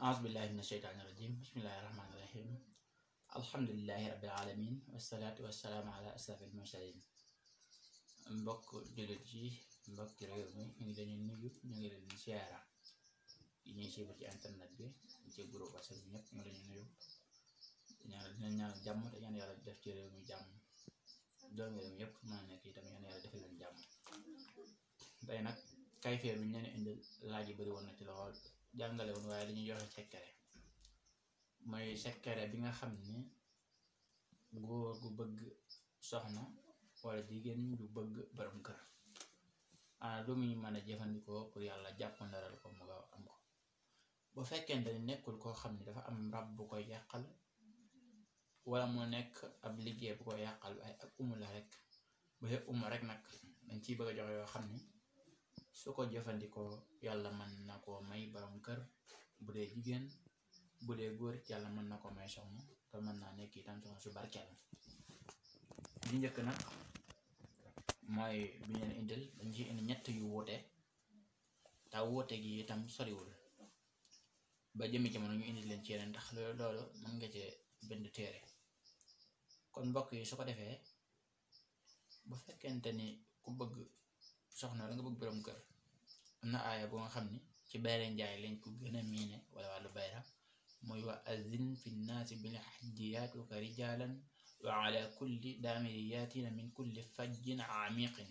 أعوذ بالله من الشيطان الرجيم بسم الله الرحمن الرحيم الحمد لله رب العالمين والصلاة والسلام على أشرف المرسلين mbokk jullit yi mbokk réew mi ñu ngi leen di nuyu ñu ngi leen di siyaara yi ñuy suivre ci internet bi ci groupe WhatsApp bi ñëpp ñu ngi leen di nuyu ñaan jàmm te ñaan yàlla def ci réew mi jàmm doomi réew mi yëpp mën a nekk itam ñaan yàlla defal leen jàmm. tey nag kayfee bi ñu leen indil laaj yi bëri woon na ci lool jàngale woon waaye dañuy joxe secret mooy secret bi nga xam ni góor gu bëgg soxna wala jigéen ju bëgg borom kër lu muy mën a jëfandikoo pour yàlla jàppandaral ko mu gaaw am ko bu fekkente ni nekkul koo xam ni dafa am rab bu koy yàqal wala mu nekk ab liggéey bu koy yàqal waaye ak umu la rek bu dee umu rek nag dañ ciy bëgg a joxe yoo xam ni su ko jëfandikoo yàlla mën na koo may borom kër bu dee jigéen bu dee góor yàlla mën na ko may soxna te mën naa nekk itam soxna su barkeel li njëkk nag mooy bi ñu leen indil dañ ci indi ñett yu wuute te wuute gi itam soriwul ba jëmi jamono ñu indi leen ci yeneen ndax loolu mën nga ci bind téere kon mbokk yi su ko defee bu fekkente ni ku bëgg soxna la nga bëgg borom kër am na aaya bu nga xam ni ci bayre njaay lañ ko gën a miine wala wàllu bayra mooy wa azin fi nnaasi bil hajji yaatuka rijaalan wa ala kulli daamiri yaatina min kulli fajjin amiqin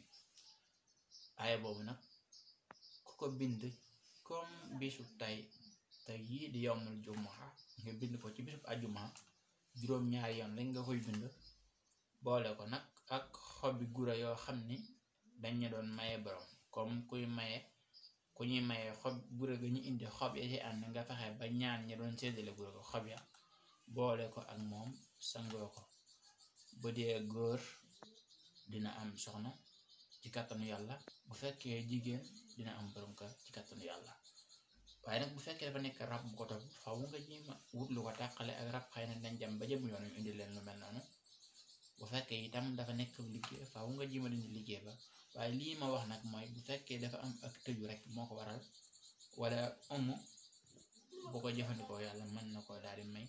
aaya boobu nag ku ko bind comme bisu tey yii di yowmul jumaa nga bind ko ci bisub ajuma juróom-ñaari yoon lañ nga koy bind boole ko nag ak xobi gura yoo xam ni dañ ñu doon maye borom comme ku ñuy maye xob gura ga ñu indi xob ya ci ànd nga fexe ba ñaan ñi doon séddale gura ga xob ya boole ko ak moom sangoo ko bu dee góor dina am soxna ci kàttanu yàlla bu fekkee jigéen dina am borom kër ci kàttanu yàlla waaye nag bu fekkee dafa nekk rab bu ko topp faaw nga jéema wut lu ko tàqale ak rab xëy na dañ jam ba jëm yoon ñu indi leen lu mel noonu bu fekkee itam dafa nekk liggéey faaw nga jéema dindi liggéey ba waaye lii ma wax nag mooy bu fekkee dafa am ak tëju rek moo ko waral wala bu ko jëfandikoo yàlla mën na ko daal di may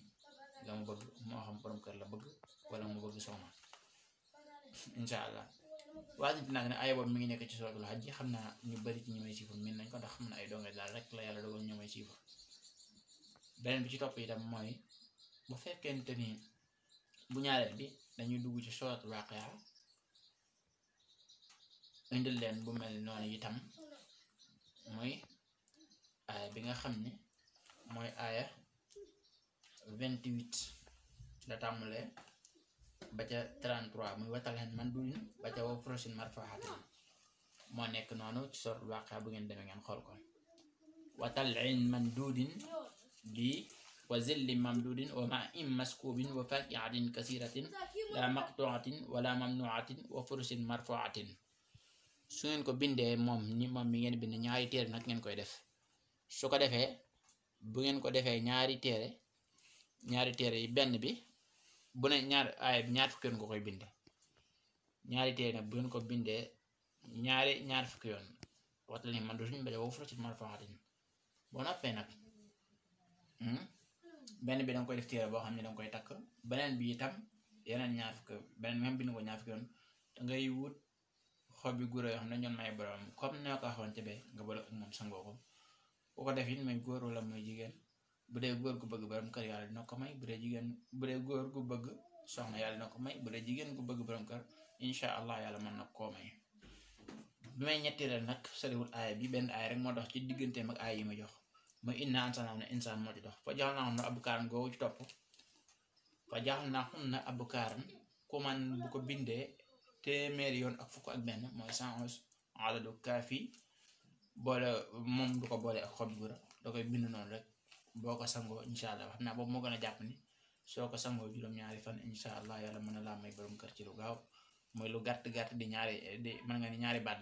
la mu bëgg moo xam borom kër la bëgg wala mu bëgg soxna incha allah waaye nag ne aaya boobu mi ngi nekk ci suratul hajj xam naa ñu bari ci ñi may siifur min nañ ko ndax xam na ay donge daal rek la yàlla dogal ñu may siifur beneen bi ci topp itam mooy bu fekkente ni bu ñaareel bi dañuy dugg ci suratul waaqia indil leen bu mel noonu itam mooy aaya bi nga xam ne mooy aaya 28 la tàmmulee ba ca 33 muy watal hen man duñ ba ca wa furushin marfuuhatin moo nekk noonu ci suratul waaqia bu ngeen demee ngeen xool ko watal hen man duudin bi wa zillin mamdudin wa ma'in maskubin wa fakihatin kasiratin la maqtuatin wala mamnuatin wa furushin marfuatin su ngeen ko bindee moom mi ngeen bind ñaari téere nag ngeen koy def su ko defee bu ngeen ko defee ñaari téere yi benn bi bu ne aaya bi ñaar fukki yoon nga koy binde ñaari téere nag bu ngeen ko bindee ñaar fukki yoon waxtal ni man du suñu baja woo furushin marfuatin boo noppee nag benn bi danga koy def téere boo xam ne danga koy takk beneen bi itam yeneen ñaar fukki beneen même bind ko ñaar fukki yoon dangay wut xobi gura yoo xam ne ñoon may borom comme ne ko waxoon ci be nga boole ak moom sangoo ko bu ko def it muy góor wala muy jigéen bu dee góor gu bëgg borom kër yàlla dina ko may bu dee góor gu bëgg soxna yàlla dina ko may bu dee jigéen gu bëgg borom kër incha allah yàlla mën na koo may bi may ñetteel nag soriwul aaya bi benn aaya rek moo dox ci digganteem ak aaya yi ma jox mooy inna anzalnaahu insaan moo ci dox fa ja'alnaahunna abkaaran googu ci topp fa ja'alnaahunna abkaaran ku man bu ko bindee téeméeri yoon ak fukk ak benn mooy 111 adadu kaafi boole moom du ko boole ak xob gura da koy bind noonu rek boo ko sangoo incha allah xam naa boobu moo gën a jàpp ni soo ko sangoo juróom-ñaari fan incha allah yàlla mën na laa may borom kër ci lu gaaw mooy lu gàtt di mën nga ni ñaari baat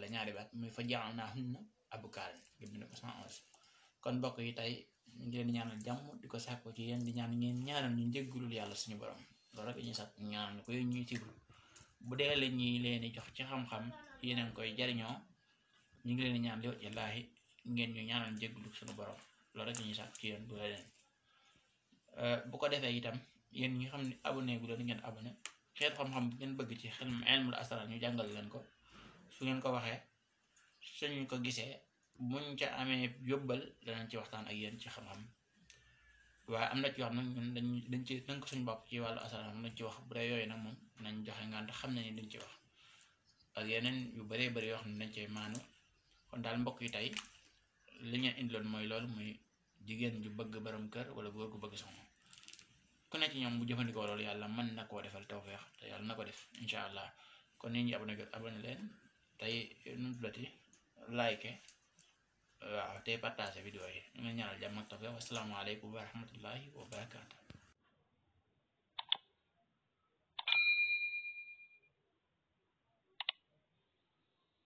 muy fa ja'alnaahunna abkaaran nga bind ko 111 kon mbokk yi tey ñu ngi leen di ñaanal jàmm di ko sàkku ci yéen di ñaan ngeen ñaanal ñu njëggulul yàlla suñu borom loolu rek dañuy sàkk ñaanal ñu ko yéen ñuy siglu bu dee la ñuy leen di jox ci xam-xam yéen a ngi koy jariñoo ñu ngi leen di ñaan li wajhillaahi ngeen ñu ñaanal jégglu suñu borom loolu rek ñuy sàkk ci yéen du leneen bu ko defee itam yéen ñi xam ne abonné gu leen ngeen abonné xeet xam-xam bu ngeen bëgg ci ilmul asrar ñu jàngal leen ko su ngeen ko waxee suñu ko gisee buñ ca amee yóbbal danañ ci waxtaan ak yéen ci xam-xam waaye am na ci yoo xam nag ñun dañ ci tënk suñu bopp ci wàllu asrar moom dañ ci wax bu dee yooyu nag moom nañ joxe ngànt xam ne ni dañ ci wax ak yeneen yu bëree bëri yoo xam ne dañ cey maanu kon daal mbokk yi tey li ngeen indiloon mooy loolu muy jigéen ju bëgg borom kër wala góor gu bëgg soxna ku ne ci ñoom bu jëfandikoo loolu yàlla mën na koo defal tawfeex te yàlla na ko def incha allah kon nit ñi abonné leen tey nu mu tuddati like waaw tey partage vidéo yi ñu ngi ñaanal jàmm ak tawfeex wassalaamu aleykum wa rahmatullahi wa barakaatu